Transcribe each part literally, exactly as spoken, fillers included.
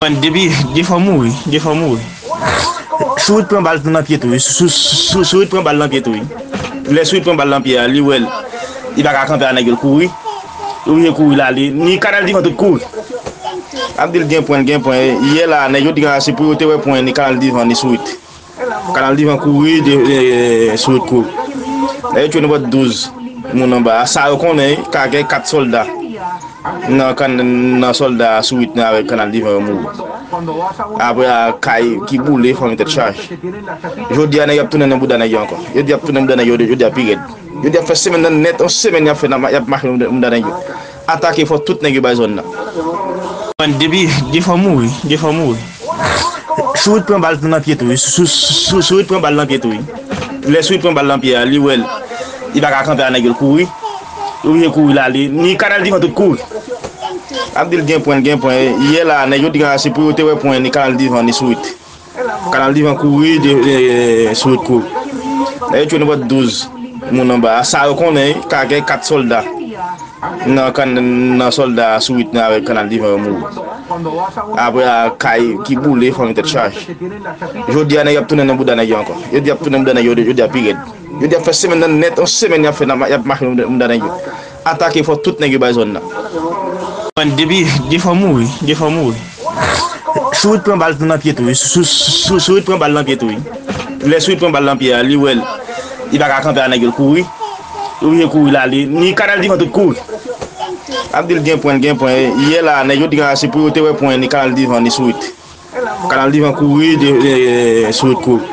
Depi, gen fò mouri, gen fò mouri. Sourit pran bal nan pye tou wi. Sou- sou- Sourit pran bal nan pye tou wi. Lè Sourit pran bal nan pye a, li wè l, li pa ka kanpe a nèg yo, l kouri. Li oblije kouri l ale. Ni Kanal Divan tout kouri. Ap di l gen pwen, l gen pwen. Yè la, nèg yo di se pou yo te wè pwen ni Kanal Divan ni Sourit. Kanal Divan kouri, de, e, Sourit kouri. Nèg yo tchwe nenpòt douz moun anba a. Sa yo konnen, ka gen kat sòlda nan kan- nan sòlda Sourit nan avèk Kanal Divan yo mouri. Apre a, kay ki boule, fanmi tèt chaje. Jodi a, nèg y ap tounen nan bouda nèg yo ankò. Yo di y ap tounen bouda nèg yo, jodi a pi rèd. Yo di y ap fè semèn nan nèt, yon semèn y ap fè nan, y ap mache nan bouda nèg yo. Atake fò tout nèg yo bay zòn nan. Depi, gen fò mouri, gen fò mouri. Sourit pran bal nan pye tou wi. Sou- sou- Sourit pran bal nan pye tou wi. Lè Sourit pran bal nan pye a, li wè l, li pa ka kanpe a nèg yo, l kouri. Li oblije kouri l ale. Ni Kanal Divan tout kouri. Ap di l gen pwen, l gen pwen. Yè la, nèg yo di se pou yo te wè pwen ni Kanal Divan ni Sourit. Kanal Divan kouri, de, e, Sourit kouri. Nèg yo tchwe nenpòt douz moun anba a. Sa yo konnen, ka gen kat sòlda nan kan- nan sòlda Sourit nan avèk Kanal Divan yo mouri. Apre a, kay ki boule, fanmi tèt chaje. Jodi a, nèg y ap tounen nan bouda nèg yo ankò. Yo di y ap tounen bouda nèg yo, jodi a pi rèd. Yo di y ap fè semèn nan nèt, yon semèn y ap fè nan, y ap mache nan bouda nèg yo. Atake fò tout nèg yo bay zòn nan. Depi, gen fò mouri, gen fò mouri. Sourit pran bal nan pye tou wi. Sou- sou- Sourit pran bal nan pye tou wi. Lè Sourit pran bal nan pye a, li wè l, li pa ka kanpe a nèg yo, l kouri. Li oblije kouri l ale. Ni Kanal Divan tout kouri. Ap di l gen pwen, l gen pwen. Yè la, nèg yo di se pou yo te wè pwen ni Kanal Divan ni Sourit. Kanal Divan kouri, de, e, Sourit kouri.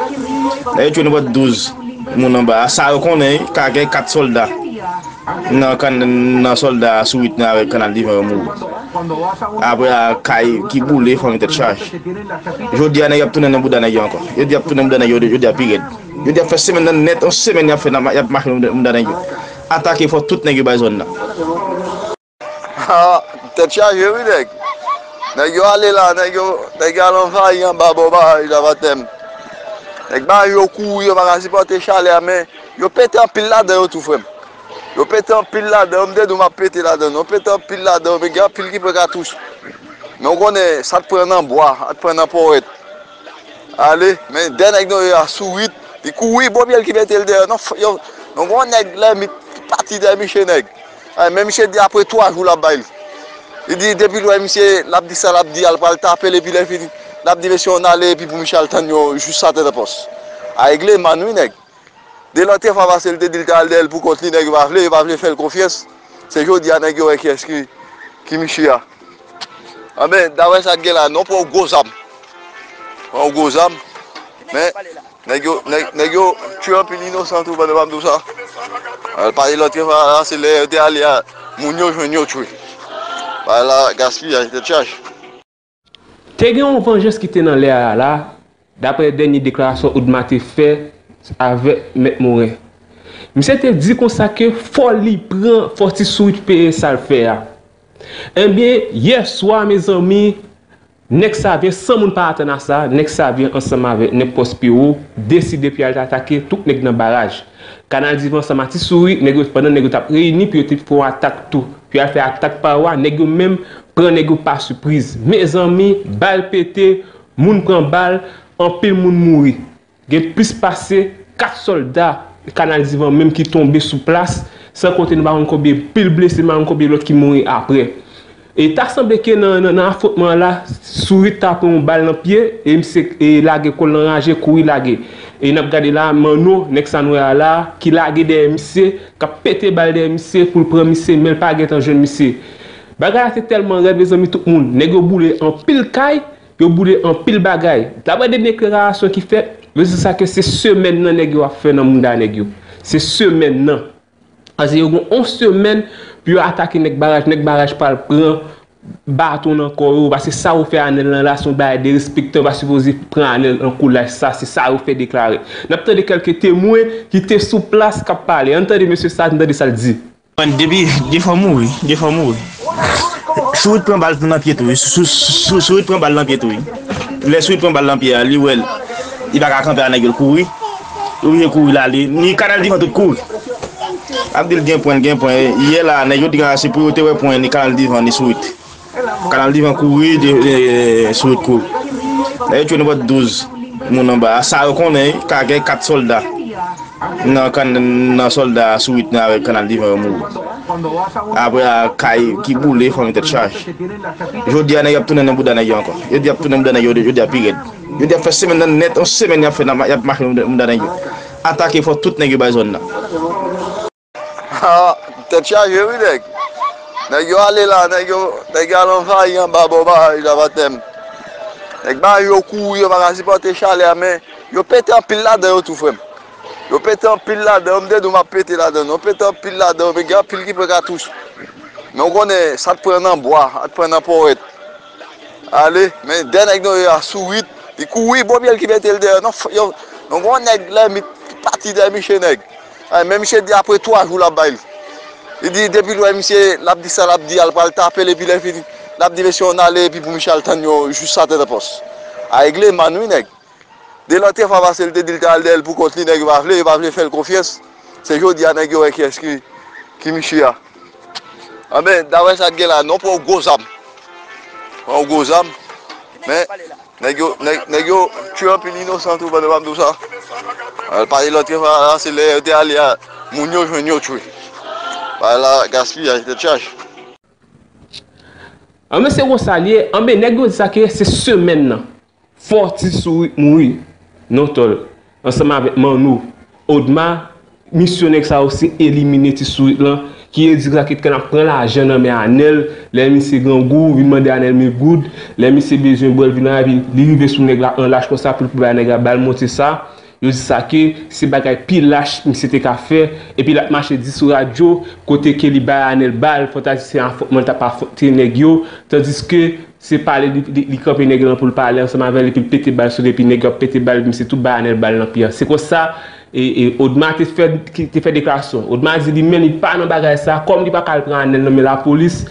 Nèg yo tchwe nenpòt douz moun anba a. Sa yo konnen, ka gen kat sòlda nan kan- nan sòlda Sourit nan avèk Kanal Divan yo mouri. Apre a, kay ki boule, fanmi tèt chaje. Jodi a, nèg y ap tounen nan bouda nèg yo ankò. Yo di y ap tounen bouda nèg yo, jodi a pi rèd. Yo di y ap fè semèn nan nèt, yon semèn y ap fè nan, y ap mache nan bouda nèg yo. Atake fò tout nèg yo bay zòn nan. Ha, tèt chaje wi nèg. Nèg yo ale la, nèg yo, nèg yo al anvayi anba bò baraj la, batèm. Nèg baraj yo kouri, yo pa ka sipòte chalè a, men yo pete anpil ladan yo tou, frè m. Yo pete anpil ladan yo, m te di w m ap pete ladan yo. Yo pete anpil ladan yo, men gen anpil ki pran katouch. Men w konnen, sa t pran nan bwa, sa t pran nan pòwèt. Ale, men dè nèg nou yo a Sourit, li kouri, bon pye l ki mete l dèyè. Non, f- yo, nou gen yon nèg lèmi ki pati dèyè miche nèg. Ay, men misye di apre twa jou l ap bay li. Li di depi l wè misye, l ap di sa l ap di a, l pral tape l, epi lè fini, l ap di mesye yo n ale, epi pou misye al tann yo jis atè nan pòs. A egleman wi nèg. De lòt fwa pase l te di l te al dèyè l pou kont li, nèg yo pa vle, yo pa vle fè l konfyans. Se jodi a nèg yo wè kiyès ki, ki misye a. Anben, daprè sa k gen la, non, pran yon gwo zam. Pran yon gwo zam. Men, nèg yo, nèg, nèg yo tchwe anpil inosan tou pandan m ap di w sa. Al pale lòt fwa la, se lè yo te ale a, moun yo jwenn yo tchwe. Bagay la, gaspiyaj, tèt chaje. Te gen yon vanjans ki te nan lè a la, daprè dènye deklarasyon Oudma te fè avèk Mèt Moren. Misye te di konsa ke fò li pran, fò Ti Sourit peye sa l fè a. Ebyen, yè swa, mezanmi, nèg Savyen, san moun pa atann a sa, nèg Savyen ansanm avèk nèg Pòspero deside pou y al atake tout nèg nan baraj. Kanal Divan ansanm a Ti Sourit, nèg yo, pandan nèg yo t ap reyini pou yo te fè yon atak tou, pou y al fè atak pa yo a, nèg yo menm pran nèg yo pa sipriz. Mezanmi, bal pete, moun pran bal, anpil moun mouri. Gen plis pase kat sòlda Kanal Divan menm ki tonbe sou plas, san konte nou pa konn konbyen pil blese, nou pa konn konbyen lòt ki mouri apre. E ta sanble ke nan, nan, nan afwontman an la, Sourit ta pran yon bal nan pye, e misye, e, lage kò l nan raje, kouri lage. E n ap gade la, Manno, nèg sa n wè a la, ki lage dèyè misye, k ap pete bal dèyè misye pou l pran misye, men l pa gentan jwenn misye. Bagay la te tèlman rèd, mezanmi, tout moun. Nèg yo boule anpil kay, yo boule anpil bagay. Daprè de deklarasyon ki fèt, yo di sa ke se semèn nan nèg yo ap fè nan mouda nèg yo. Se semèn nan. Paske yo gen yon semèn pou yo atake nèg baraj. Nèg baraj pral pran baton nan kò yo. Paske sa yo fè Anèl lan la, se yon bagay derespektan. Yo pa sipoze pran Anèl nan koulaj sa. Se sa yo fè deklare. N ap tande kèlke temwen ki te sou plas k ap pale. Ann tande mesye sa, ann tande sa l di. Depi, gen fò mouri, gen fò mouri. Sourit pran bal nan pye tou wi. Sou- sou- Sourit pran bal nan pye tou wi. Lè Sourit pran bal nan pye a, li wè l, li pa ka kanpe a nèg yo, l kouri. Li oblije kouri l ale. Ni Kanal Divan tout kouri. Ap di l gen pwen, l gen pwen. Yè la, nèg yo di se pou yo te wè pwen ni Kanal Divan ni Sourit. Kanal Divan kouri de, de, sou wout kouri. Nèg yo tchwe nenpòt douz moun anba a. Sa yo konnen, ka gen kat sòlda nan, kan, nan sòlda sou wout nan avèk Kanal Divan yo mouri. Apre a, kay ki boule, fanmi tèt chaje. Jodi a, nèg yo ap tounen nan bouda nèg yo ankò. Yo di y ap tounen bouda nèg yo, jodi a pi rèd. Yo di y ap fè semèn nan nèt, yon semèn y ap fè, y ap mache nan bouda nèg yo. Atake fò tout nèg yo bay zòn nan. Ah, tèt chaje wi nèg. Nèg yo ale la, nèg yo, nèg yo al anvayi anba bò baraj la batèm. Nèg baraj yo kouri, yo pa ka sipòte chalè a, men yo pete anpil ladan yo tou frè m. Yo pete anpil ladan yo, m te di w m ap pete ladan, non, yo pete anpil ladan yo, men gen anpil ki pran katouch. Men w konnen, sa t pran nan bwa, sa t pran nan pòwèt. Ale, men dèyè nèg nou yo a sou wout, li kouri, bon pye l ki mete l dèyè, non, yo, non, gon nèg lèmi pati dèyè miche nèg. Ay, men misye di apre twa jou l ap bay li. Li di depi l wè misye, l ap di sa, l ap di a, l pral tape l, epi lè fini, l ap di mesye yo n ale, epi pou misye al tann yo jis atè nan pòs. A regle man wi nèg. De lòt fwa pase, l te di l t al dèyè l pou kont li, nèg yo pa vle, yo pa vle fè l konfyans. Se jodi a nèg yo wè kiyès ki, ki misye a. Anben, daprè sa k gen la, non pran yon gwo zam. Pran yon gwo zam. Men, nèg yo, nèg, nèg yo tchwe anpil inosan tou pandan m ap di w sa. Al pale lòt fwa la, se lè yo te ale a, moun yo jwenn yo tchwe. Bagay la gaspiyaj, tèt chaje. Anben se konsa l ye, anben nèg yo di sa ke se semèn nan. Fò Ti Sourit mouri, non Tòl, ansanm avèk Manno, Odma, misyon nèg sa yo se elimine Ti Sourit lan, ki vle di sa ke t konn ap pran lajan nan men Anèl, lè misye grangou, vin mande Anèl mil goud, lè misye bezwen bwè l vin la, epi li rive sou nèg la an lach konsa pou l pou bay nèg la bal monte sa, yo di sa ke se bagay pi lach misye te ka fè, epi l ap mache di sou radyo, kote ke li bay Anèl bal, fò ta di se afwontman l t ap afwonte nèg yo, tandiske se pale li, li, li kanpe nèg lan pou l pale ansanm avè l epi l pete bal sou li epi nèg yo ap pete bal epi misye tou bay Anèl bal nan pye a. Se konsa e, e Odma te fè, ki te fè deklarasyon. Odma di li menm li pa nan bagay sa, kòm li pa ka al pran Anèl nan men lapolis,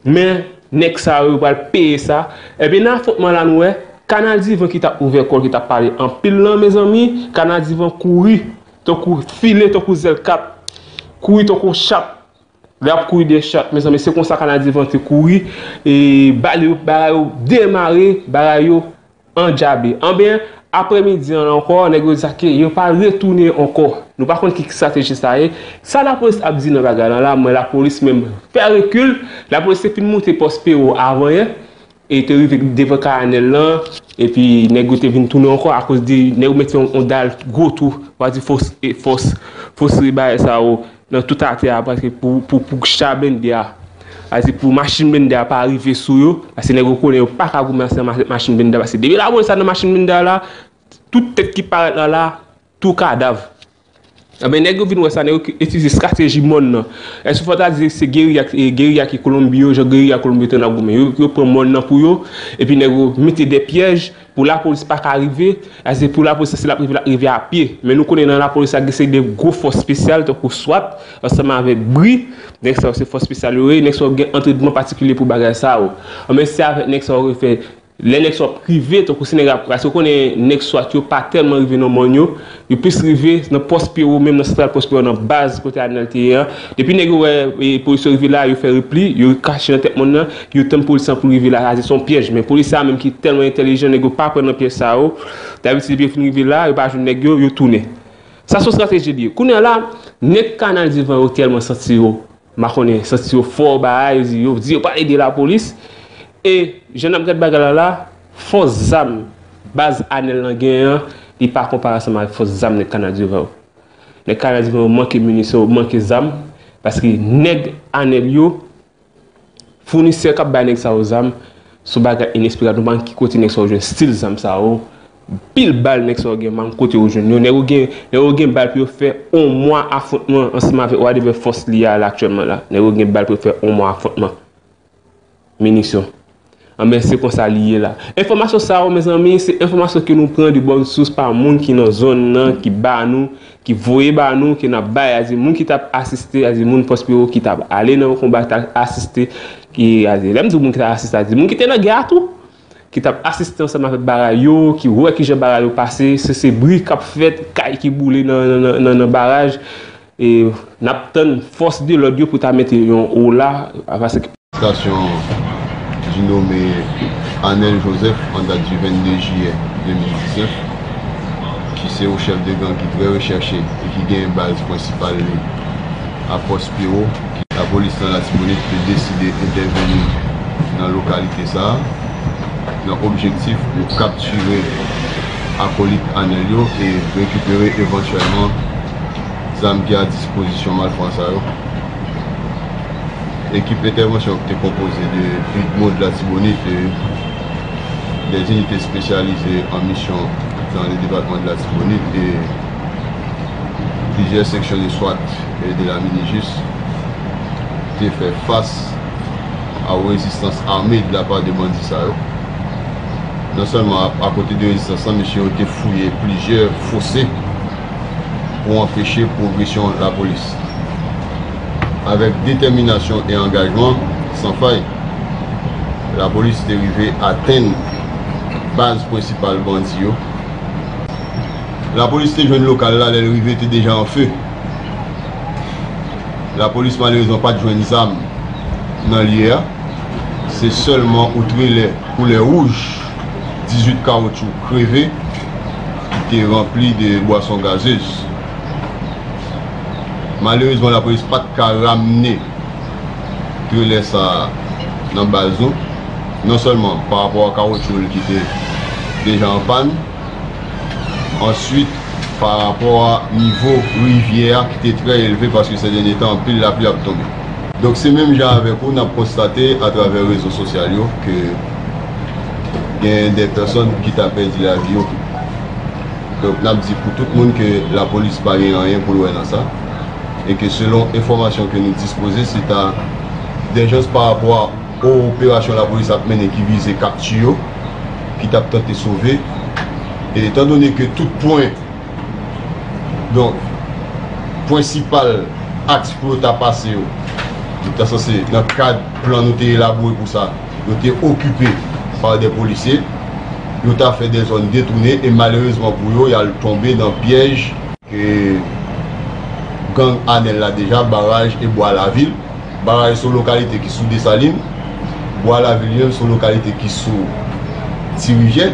men nèg sa yo pral peye sa. Ebyen nan afwontman la nou wè, Kanal Divan ki t ap ouvè kò l, ki t ap pale anpil lan, mezanmi, Kanal Divan kouri tankou file, tankou zèl kat, kouri tankou chat. Lè y ap kouri dèyè chat, mezanmi, se konsa Kanal Divan te kouri, e bal yo, bagay yo demare, bagay yo andjabe. Anben, aprèmidi an la ankò, nèg yo di sa ke yo pral retounen ankò. Nou pa konn ki estrateji sa ye. Sa lapolis ap di nan bagay lan la, mwen lapolis menm fè rekil, lapolis te fin moute pòs Pero avan yè, e te rive devan kay Anèl lan, epi nèg yo te vin tounen ankò akoz de nèg yo mete yon, yon dal gwo tou, pa di fòs, e fòs, fòs rebay sa yo nan tout atè a, paske pou, pou, pou cha blende a, pa di pou machin blende a pa rive sou yo, paske nèg yo konnen yo pa ka goumen ansanm avèk machin blende a, paske depi lapolis sa nan machin blende a la, tout tèt ki parèt la la, tou kadav. Anben, nèg yo vin wè sa, nèg yo itilize estrateji mòn nan. Èske fò ta di se geriya, e, geriya ki Kolonbi yo, jan geriya Kolonbi yo te nan goumen? Yo, yo pran mòn nan pou yo, epi nèg yo mete de pyèj pou lapolis pa ka rive, èske pou lapolis, si l ap rive, l ap rive a pye. Men nou konnen nan lapolis la, gen se de gwo fòs espesyal, tankou swat, ansanm avèk bri, nèg sa yo se fòs espesyal yo ye, nèg sa yo gen antrenman patikilye pou bagay sa yo. Anben, se avèk nèg sa yo yo fè Lè nèg swat rive, tankou si nèg ap, paske w konnen nèg swat yo pa tèlman rive nan mòn yo, yo plis rive nan pòs Pero, menm nan santral pòs Pero, nan baz kote Anèl te ye an. Depi nèg yo wè e, polis yo rive la, yo fè repli, yo kache nan tèt mòn nan, yo tann polis lan pou l rive la, sa se yon pyèj. Men polis sa menm ki tèlman entèlijan, nèg yo pa pran nan pyèj sa yo. Dabitid, depi yo fin rive la, yo pa jwenn nèg yo, yo tounen. Sa se yon estrateji li ye. Kounye a la, nèg Kanal Divan yo tèlman santi yo M pa konnen, santi yo fò bagay, yo di, yo di yo pral ede lapolis. E jan n ap gad bagay la la, fòs zam baz Anèl lan genyen an, li pa konpare ansanm avèk fòs zam nèg Kanal Divan yo. Nèg Kanal Divan yo manke minisyon, yo manke zam, paske nèg Anèl yo, founisè k ap bay nèg sa yo zam, se yon bagay inespere, nou pa konn ki kote nèg sa yo jwenn estil zam sa yo, pil bal nèg sa yo gen, m pa konn kote yo jwenn yo. Nèg yo gen, nèg yo gen bal pou yo fè yon mwa afwontman ansanm avèk whatever fòs li ye a la aktyèlman la. Nèg yo gen bal pou yo fè yon mwa afwontman. Minisyon. Anben, se konsa li ye la. Enfòmasyon sa yo, mezanmi, se enfòmasyon ke nou pran de bòn sous pa moun ki nan zòn nan, ki ba nou, ki voye ba nou, ke n ap bay, a di moun ki t ap asiste, a di moun pòs Pero ki t ap ale nan yon konba, ki t ap asiste, ki, a di, lè m di moun ki t ap asiste, a di moun ki te nan gè a tou, ki t ap asiste ansanm avèk bagay yo, ki wè kijan bagay yo pase, se, se bri k ap fèt, kay ki boule nan, nan, nan, nan, nan baraj, e n ap tann fòs de lòd yo pou ta mete yon ola, paske Stasyon Ki nome Anel Joseph an dat di vennde jiyè de mil diznèf, ki se yon chèf de gang ki trè rechèche e ki gen baz prensipal li a Pòs Pero, ki lapolis nan Latibonit te deside entèveni nan lokalite sa a, nan objektif pou kaptire akolit Anel yo e rekipere evantyèlman zam ki a dispozisyon malfwa sa yo. Ekip entèvansyon ki te konpoze de Big Mode Latibonit e des unités spécialisées en mission dans le département de Latibonite et plusieurs sections de SWAT et de la Minijust te fè fas a rezistans ame de la pa de bandi sa yo. Non sèlman a, akote de rezistans lan, mesye yo te fouye plizyè fose pou anpeche pwogresyon lapolis. Avèk detèminasyon e angajman san fay, lapolis te rive atenn baz prensipal bandi yo. Lapolis te jwenn lokal la, lè l rive, te deja an fe. Lapolis malerezman pa t jwenn zam nan lye a. Se sèlman yon trelè koulè wouj, dizuit kawotchou kreve, ki te ranpli de bwason gazez. Malerezman, lapolis pa t ka ramne trelè sa a nan baz nou, non sèlman pa rapò a kawotchou l ki te deja an pàn, answit, pa rapò a nivo rivyè a ki te trè elve, paske sè dènye tan, anpil lapli ap tonbe. Donk, se menm jan avèk ou, n ap konstate atravè rezo sosyal yo ke gen de pèsòn ki ta pèdi lavi yo. Donk, n ap di pou tout moun ke lapolis pa gen anyen pou l wè nan sa, e ke selon enfòmasyon ke nou dispoze, se ta de jans pa rapò a operasyon lapolis ap mennen ki vize kapti yo, ki t ap tante sove. E etandone ke tout pwen, donk, prensipal aks pou yo ta pase yo, yo ta sanse, nan kad plan nou te elabore pou sa, yo te okipe pa de polisye, yo ta fè de zòn detounen e malerezman pou yo, y al tonbe nan pyèj ke gang Anèl la deja, Baraj e Bwa Lavil. Baraj se yon lokalite ki sou Desalin. Bwa Lavil li menm se yon lokalite ki sou Ti Rivyè,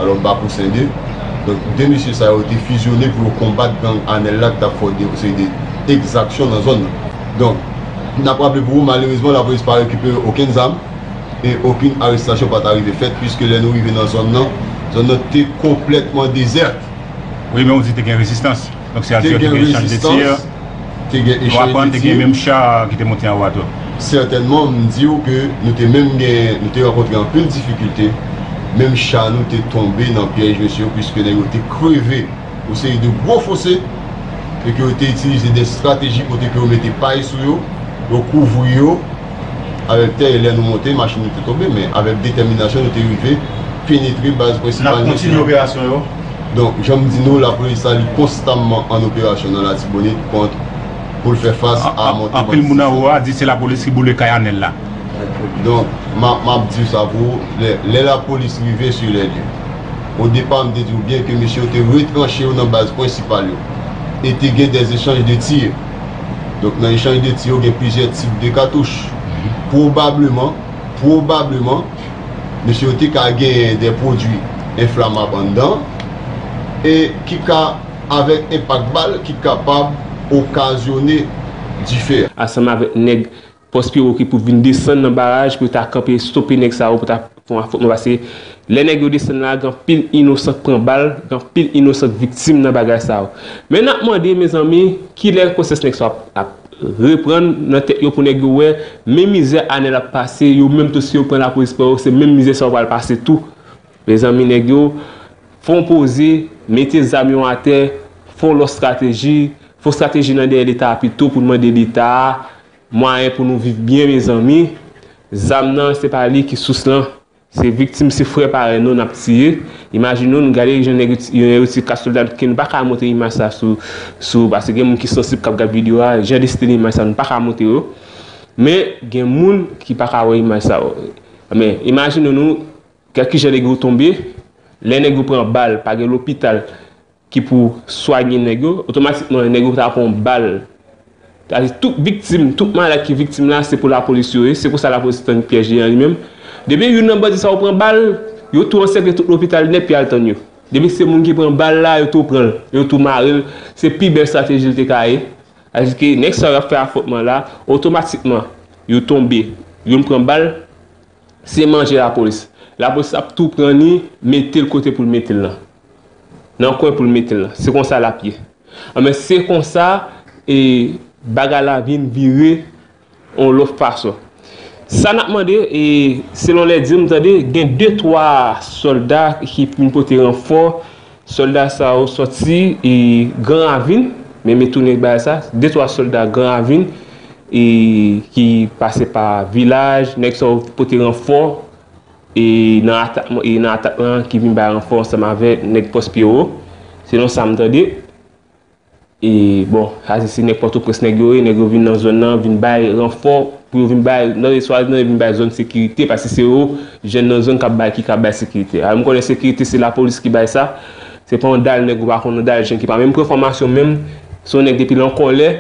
alò Bakou Sen de. Donk, de mesye sa yo te fizyone pou yo konbat gang Anèl la ki t ap fè yon seri de egzaksyon nan zòn nan. Donk, n ap raple pou ou, malerezman, lapolis pa rekipere okenn zam e okenn arestasyon pa ta rive fèt, piske lè nou rive nan zòn nan, zòn nan te konplètman dezè. Wi, men ou di te gen rezistans. Donk, se te gen rezistans, te gen echanj de tir. Te gen echanj de tir. Nou aprann te gen menm cha ki te monte anwo a tou. Sètènman, m di w ke nou te menm gen, nou te rankontre anpil difikilte. Menm cha nou te tonbe nan pyèj mesye yo, piske nèg yo te kreve yon seri de gwo fose, e ke yo te itilize de estrateji kote ke yo mete pay sou yo, yo kouvri yo avèk tè, e lè nou monte, machin nou te tonbe, men avèk detèminasyon, nou te rive penetre baz prensipal mesye yo. N ap kontinye operasyon yo. Donk, jan m di nou, lapolis la, li konstamman an operasyon nan Latibonit kont, pou l fè fas a montè bandi. Anpil moun anwo a di se lapolis ki boule kay Anèl la. Donk, m a, m ap di w sa pou ou, lè, lè lapolis rive sou lè lye. O depa, m te di w byen ke mesye yo te retranche yo nan baz prensipal yo. E te gen de echanj de tir. Donk, nan echanj de tir yo, gen plizyè tip de katouch. Pwobableman, pwobableman, mesye yo te ka genyen de pwodui enflamab anndan e ki ka, avèk enpak bal, ki kapab okazyone dife a. Ansanm avèk nèg Pòs Pero ki pou vin desann nan baraj pou yo ta kanpe, stope nèg sa yo pou ta fè yon afwontman, paske lè nèg yo desann la, gen anpil inosan k pran bal, gen anpil inosan k viktim nan bagay sa yo. Men n ap mande, mezanmi, kilè konsyans nèg sa yo ap, ap reprann nan tèt yo pou nèg yo wè, men mizè Anèl ap pase, yo menm tou si yo pran lapolis pa yo, se menm mizè sa yo pral pase tou. Mezanmi, nèg yo, fè yon poze, mete zam yo atè, fè yon lòt estrateji, fè yon estrateji nan dèyè Leta a pito pou n mande Leta a mwayen pou nou viv byen, mezanmi. Zam nan, se pa li ki sous lan. Se viktim, se frè parèy nou n ap tiye. Imajine w, nou gade jan nèg yo ti-, yo, yo ti ka sòlda ke nou pa ka montre imaj sa sou, sou, paske gen moun ki sansib k ap gad videyo a, jan destine imaj sa, nou pa ka montre yo. Men, gen moun ki pa ka wè imaj sa yo. Men, imajine nou, gad kijan nèg yo tonbe, lè nèg yo pran bal, pa gen lopital ki pou swanye nèg yo, otomatikman, nèg yo ta pran bal. Sa di tout viktim, tout malad ki viktim la, se pou lapolis yo ye, se konsa lapolis tann pyèj li an li menm. Depi youn nan bandi sa yo pran bal, yo tou ansèkle tout lopital nèt pou y al tann yo. Depi se moun ki pran bal la, yo tou pran l, yo tou mare l. Se pi bèl estrateji l te ka ye. Paske nèg sa yo ap fè afwontman la, otomatikman, yo tonbe, youn pran bal, se manje lapolis. Lapolis ap tou pran li, mete l kote pou l mete l lan. Nan kwen pou l mete l lan. Se konsa l ap ye. Anben, se konsa e bagay la vin vire yon lòt fason. Sa n ap mande, e selon lè di m tande, gen de twa sòlda ki vin pote ranfò. Sòlda sa yo sòti e Gran Ravin, men me tounen bay sa, de twa sòlda Gran Ravin e ki pase pa vilaj, nèg sa yo pote ranfò e nan atak, e nan atak lan ki vin bay ranfò ansanm avèk nèg pòs Pyewo, selon sa m tande. E bon, sa se, se nèg Pòtoprens nèg yo ye, nèg yo vin nan zòn nan, vin bay ranfò, pou yo vin bay, nan swadizan yo vin bay zòn sekirite, paske se yo, jèn nan zòn k ap bay, ki ka bay sekirite. A, m konnen sekirite se lapolis ki bay sa, se pa yon dal nèg ou pa konn, yon dal jèn ki pa menm pran fòmasyon menm, se yon nèg depi l an kòlè,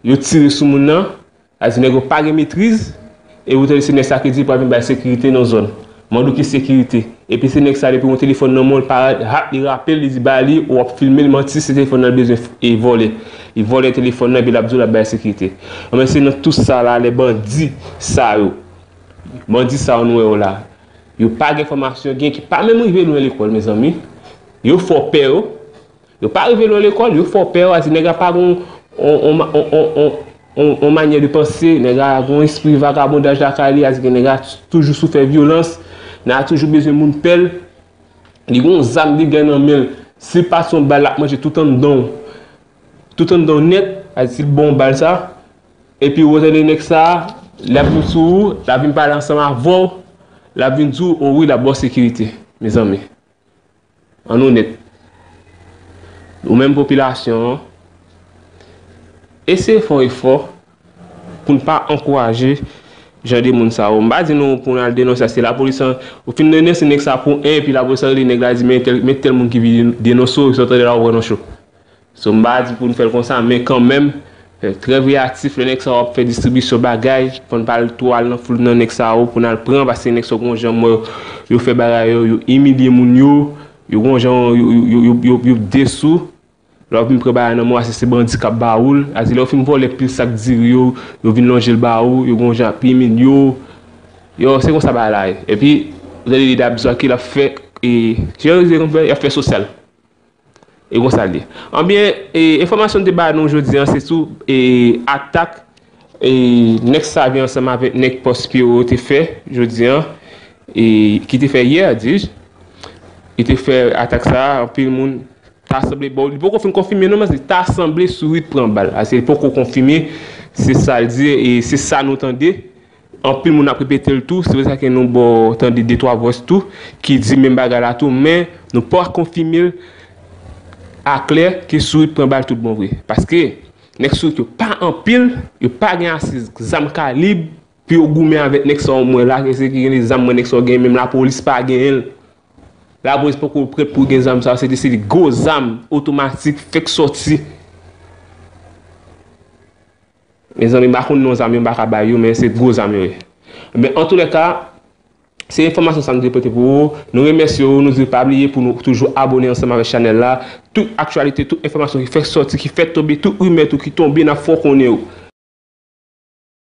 yo tire sou moun nan, sa di nèg yo pa gen metriz, e ou tande se nèg sa ki di pral vin bay sekirite nan zòn. Mande w ki sekirite. Epi se nèg sa depi yon telefòn nan men w, li pa, hap, li rape l, li di ba li, w ap filme l, manti, se telefòn nan l bezwen e vòlè. Li vòlè telefòn nan, epi l ap di w l ap bay sekirite. Anben se nan tout sa la, lè bandi sa yo, bandi sa yo nou wè yo la, yo pa gen fòmasyon, gen ki pa menm rive lwen lekòl, mezanmi. Yo fè w pè yo. Yo pa rive lwen lekòl, yo fè w pè, yo di nèg la pa gon on, on, on, on, on, on, on manyè de panse, nèg la gon espri vagabondaj lakay li, a di ke nèg la toujou sou fè vyolans, nèg la toujou bezwen moun pè l, li gon zam, li gen nan men l. Si l pa se yon bal, l ap manje tout anndan w, tout anndan w nèt, a di si l ba w bal sa, epi ou tande nèg sa, l ap vin sou ou, l ap vin pale ansanm avè w, l ap vin di w, o wi, l ap ba w sekirite, mezanmi. Ann onèt. Nou menm popilasyon an, eseye fè yon efò pou n pa ankouraje jan de moun sa yo. M pa di nou pou n al denonse, se lapolis an, ou fin denonse nèg sa pou en, epi lapolis an rele nèg la di men tèl, men tèl moun ki vin denonse w, sa w tande la ou pran nan cho. So, m pa di pou n fè l konsa, men kanmenm, fè trè veyatif, lè nèg sa yo ap fè distribisyon bagay, fò n pa al twò al nan foul nan nèg sa yo pou n al pran, paske nèg sa yo gon jan m wè yo fè bagay yo, yo imilye moun yo, yo gon jan yo, yo, yo, yo, yo, yo desou. Lè w vin pran bagay nan men w, a se, se bandi k ap ba ou l, a di lè w fin vòlè pil sak diri yo, yo vin lonje l ba ou, yo gon jan ap imilye w. Yo, se konsa bagay la ye. Epi, ou tande li dabzwa ke l ap fè, e, jan yo di konpè, y ap fè sosyal. E konsa l ye. Anbyen, e, enfòmasyon m te ba nou jodi an, se sou, e, atak, e, nèg Savi ansanm avèk nèg pòs Pyewo te fè jodi an, e, ki te fè yè, dis. Li te fè atak sa a, anpil moun ta sanble, bon, li poko fin konfime non, men li ta sanble Sourit pran bal. Ase li poko konfime, se sa l di, e se sa nou tande. Anpil moun ap repete l tou, se pou sa ke nou ba w tande de twa vwès tou, ki di menm bagay la tou, men nou pa konfime l aklè ke Sourit pran bal tout bon vre. Paske nèg Sourit yo pa anpil, yo pa gen ase zam kalib pou yo goumen avèk nèg sa yo m wè la, ke se ki gen de zam mwen nèg sa yo gen, menm lapolis pa genyen l. Lapolis poko prèt pou gen zam sa yo, se de, se de gwo zam otomatik fèk sòti. Mezanmi, m pa konn non zam yo, m pa ka bay yo, men se gwo zam yo ye. Men, antoulèka, se enfòmasyon sa m te pote pou ou. Nou remèsye ou, nou di pa bliye pou nou toujou abone ansanm avèk chanèl la. Tout aktyalite, tout enfòmasyon ki fèk sòti, ki fèk tonbe, tout rimè tou ki tonbe, n ap fè w konnen yo.